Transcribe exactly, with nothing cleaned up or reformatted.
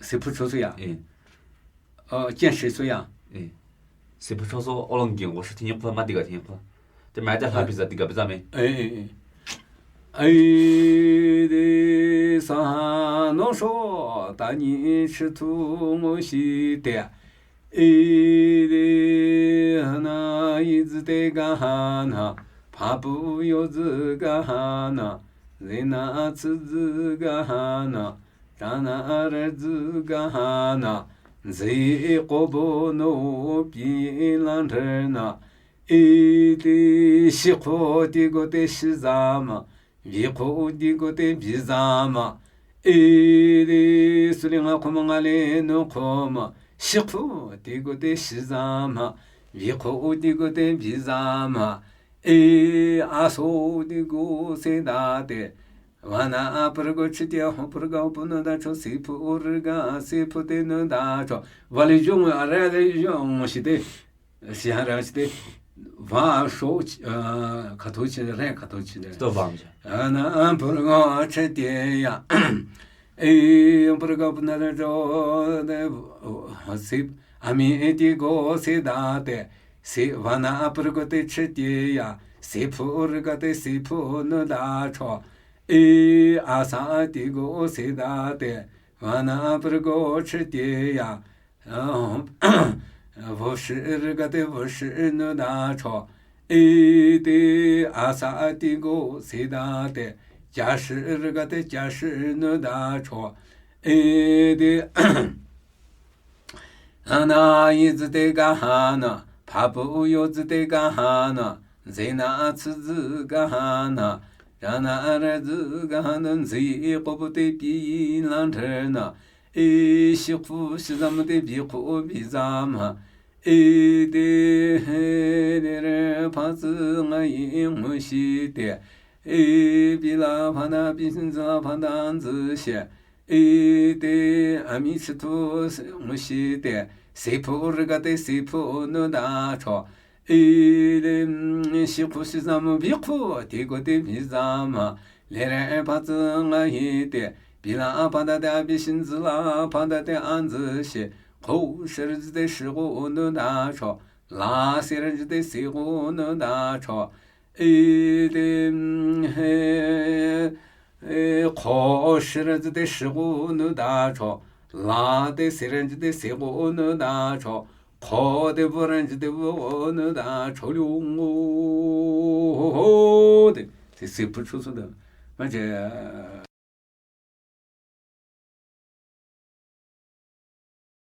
Siphu choso ya. Eh. Ɔ, 见识 so ya. Eh. Siphu choso, Olong Ging, 我是听你说, ma diga 听你说. Te ma te la biza diga biza me. Eh, eh, eh. Ai de sa no sho, ta ni chi tu ngo shi te. Ai de na i zi te ga ha na, pa pu yo zi ga ha na, zi na ci zi ga ha na, 长大儿子干哈呢？子一个不能比人人呢。一的西苦的个的西咱们，比苦的个的比咱们。一的是另外苦么，俺里能苦么？西苦的个的西咱们，比苦的个的比咱们。一阿叔的个谁大的？ Vana a purgo chite ho purgo puno da cho, si purga si pute no da cho. Vale jong, are le jong shite. Si hara shite. Va sho, eh, kato chi, re kato chi de. To vam ja. Ana a purgo chite ya. E purgo puno da cho, de, si, ami eti go si da te. Si vana a purgo te chite ya. Si purga te si puno da cho. E asa ti go si da te, vana purgo chite ya. Vo shi rga te vo shi no da cho. E te asa ti go si da te, ja shi rga te ja shi no da cho. E te Ana i zi te ga ha na, pa pu yo zi te ga ha na, zi na ci zi ga ha na, ja na re zi ga ha na, zi i ko pu te pi i lan tre na, i shi ku shi zam te bi ku bi zam ha, i te he de re pa zi nga i ngu shi te, i bi la pa na bi sin zi la pa dan zi xie, I te ami si tu si mu shi te, si pu ri ga te si pu nu da cho. I te, mm, shi ku shi za mu bi ku ti gu te bi za ma. Le re pa zi nga hi te, bi la pa da te a bi shin zi la pa da te an zi shi. Ku shi ri zi te shi gu nu da cho. La si ri zi te si gu nu da cho. I te, mm, he, e, ko shi ren zi te shi gu nu da cho. La te si ren zi te si gu nu da cho. Ko te bu ren zi te bu nu da cho liu ngu. Ho, ho, te, te si pu chu su de. Ma je.